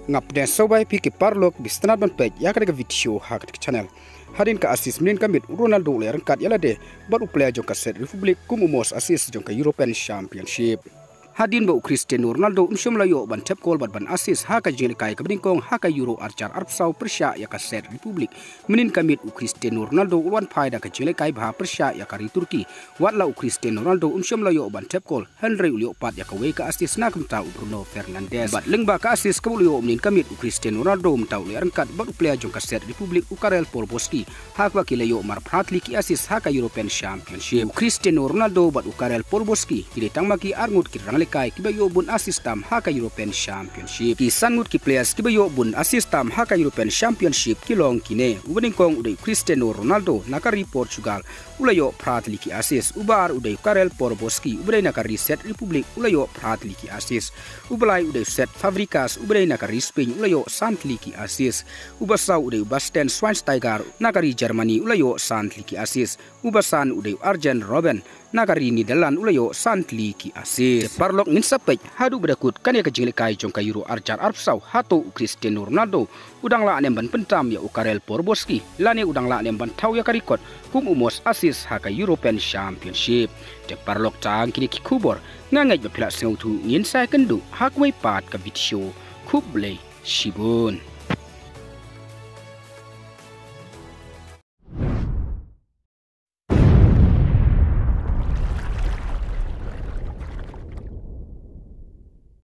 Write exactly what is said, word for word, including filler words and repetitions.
Nga pdiang sngewbha ïa phi ki paralok ba sngewtynnat ban peit ïa kane ka video ha kane ka channel. Hadien ka assist mynnin ka miet u Ronaldo u la ïaryngkat ïa lade bad u player jong ka Czech Republic kum u most assist jong ka European Championship. Hadien ba u Cristiano Ronaldo um shym la ïoh ban thep kol bad ban assist ha ka jingïalehkai kaba nyngkong ha ka Euro arhajar arphew saw pyrshah ïa ka Czech Republic, mynnin ka miet u Cristiano Ronaldo u la wan phai da ka jingïalehkai bha pyrshah ïa ka ri Turkey. Wat la u Cristiano Ronaldo um shym la ïoh ban thep kol, hynrei u la ïoh pat ïa kawei ka assist na ka bynta u Bruno Fernandes. Bad lyngba ka assist kaba u la ïoh mynnin ka miet, u Cristiano Ronaldo mynta u la ïaryngkat bad u player jong ka Czech Republic, u Karel Podolski, ha kaba ki la ïoh mar phra tylli ki assist ha ka European Championship. U Cristiano Ronaldo bad u Karel Podolski ki dei tang ma ki ar ngut ki ranglehkai kiba ïoh bun assist tam ha ka European Championship. Ki san ngut ki players kiba ïoh bun assist tam ha ka European Championship ki long kine: uba nyngkong u dei u Cristiano Ronaldo na ka ri Portugal, u la ïoh phra tylli ki assist. Uba ar u dei u Karel Podolski, uba dei na ka ri Czech Republic, u la ïoh phra tylli ki assist. Uba lai u dei u Cesc Fabregas, uba dei na ka ri Spain, u la ïoh san tylli ki assist. Uba saw u dei u Bastian Schweinsteiger na ka ri Germany, u la ïoh san tylli ki assist. Uba san u dei u Arjen Robben na ka ri Netherlands, u la ïoh san tylli ki assist. Te paralok, ngin sa peit haduh ba da kut kane ka jingïalehkai jong ka Euro arhajar arphew saw, hato u Cristiano Ronaldo u dang lah ne em ban pyntam ïa u Karel Podolski, lane u dang lah ne em ban thaw ïa ka record kum u most assist ha ka European Championship. Te paralok, tang kine ki khubor, nga ngeit ba phi la sngewthuh. Ngin sa ïakynduh ha kawei pat ka video. Khublei shibun.